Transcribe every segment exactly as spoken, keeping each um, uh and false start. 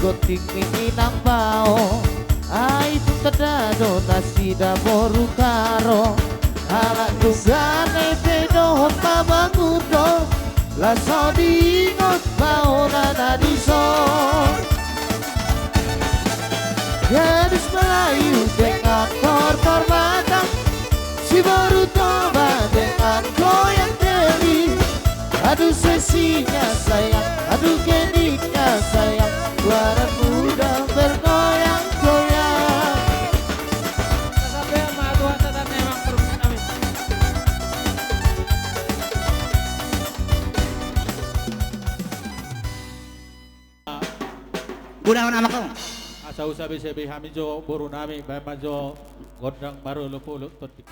Gonting ni inang bao, ai tung tanda do nasida boru Karo. Halak dunggan eme dohot pabangun do, laos so diingot baoa na dison. Gadis Melayu dengan tortor mata, si boru Toba dengan goyang teli. Aduh seksinya sayang, aduh geniknya sayang, dua anak muda bergoyang-goyang. Sampai ma tuan tata memang permisi kami. Godang nama kau. Asa usabe-sabe hami jo boru nami, baen ma jo gondang marolop-olop tondi.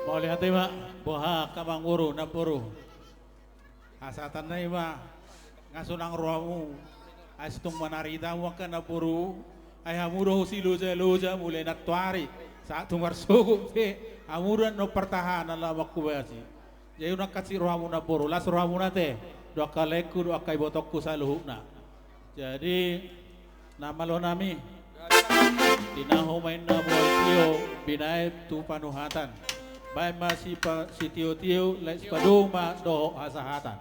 Mauliate ma, boha angka amangboru, namboru. Hasahatanna i ma, nga so nang rohamu, ai so tung manarita hamu angka namboru, ai hamu do hosiloja-loja mulai nantoari sahat tu marsogot pe, hamu do annon partahanan laho manghobasi. Jadi unang hansit rohamu namboru, las rohamuna ate, dohot angka laengku, dohot angka ibotongku saluhutna. Jadi, na malo nami, tinahu ma inna mual tio, binaen tu panuhatan. Baen ma sipa-, sitio-tio, laos sipadomu ma dohot hasahatan.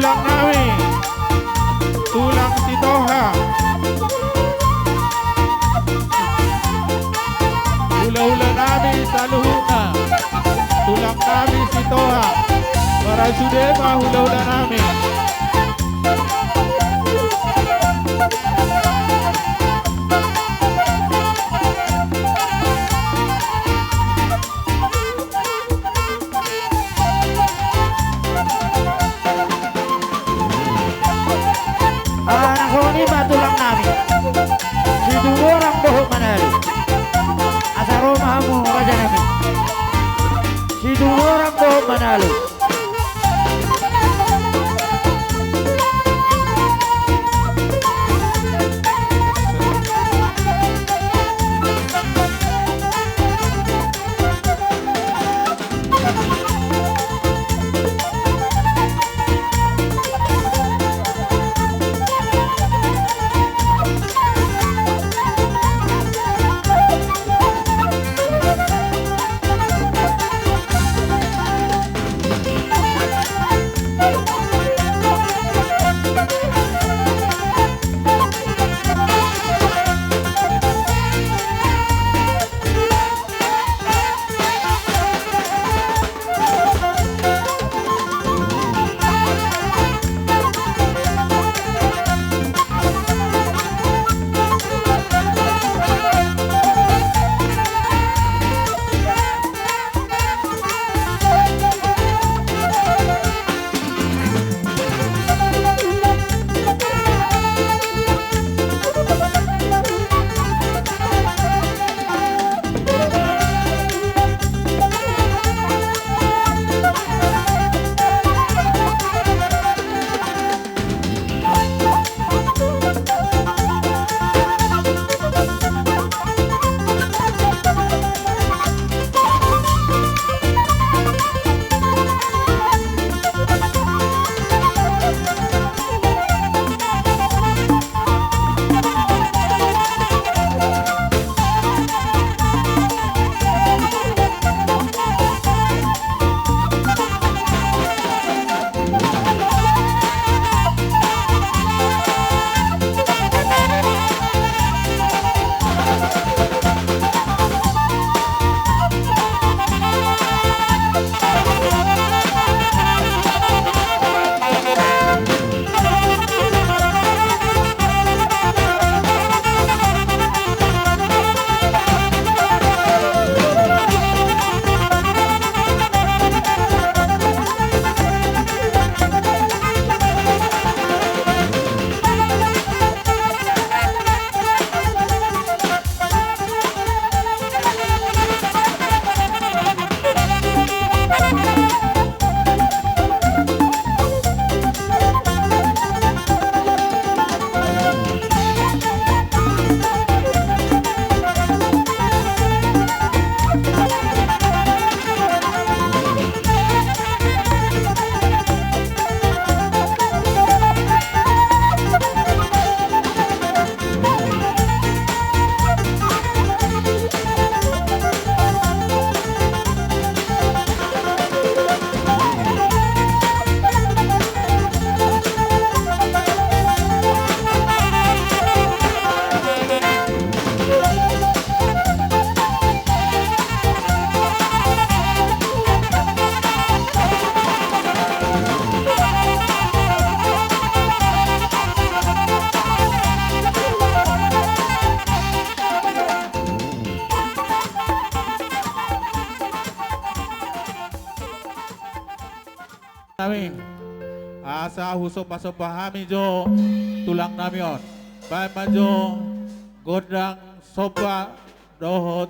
Tulang nami, tulang Sitoha. Hulahula nami saluhutna, tulang nami Sitoha. Marsude ma hulahula nami. Ah, na songon i ma tulang nami. Situmorang dohot Manalu. Asa ro ma hamu raja nami. Situmorang dohot Manalu. Nami. Asa husombasomba hami jo tulang nami on. Baen ma jo gondang somba dohot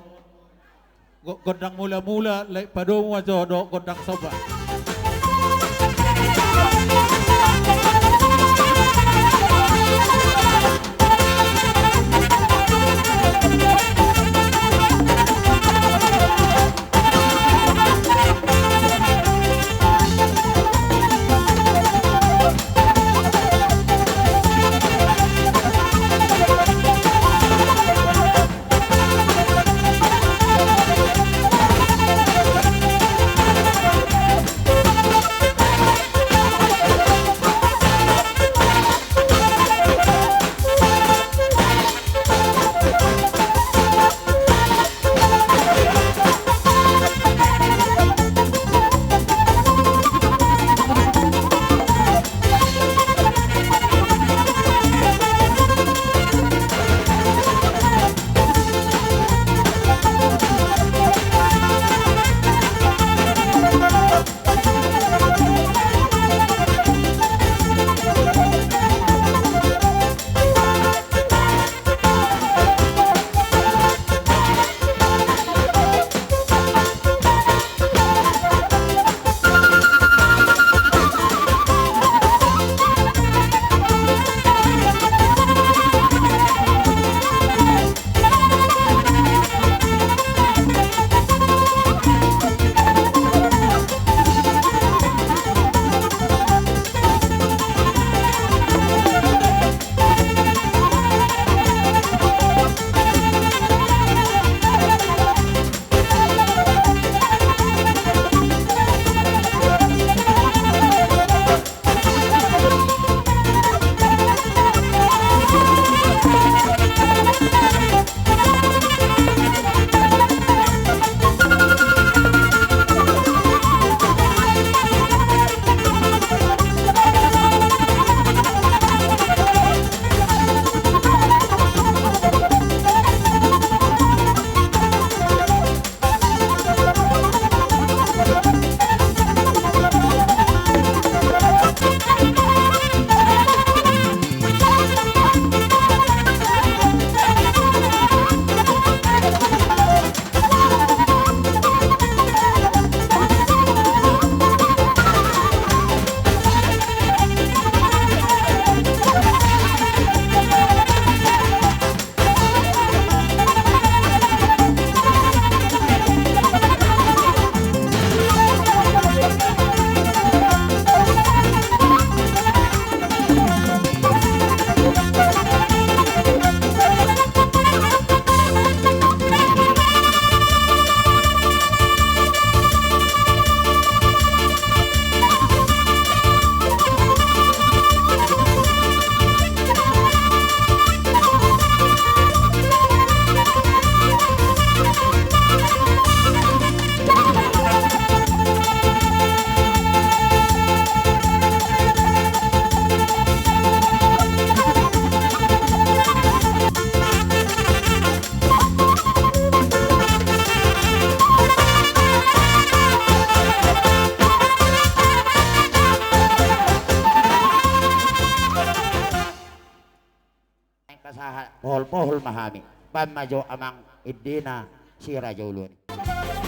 go-, gondang mulamula, lae padomu ma jo dohot gondang somba. Aha, pohol-pohol ma hami. Baen ma jo amang endena si Raja Uluan i.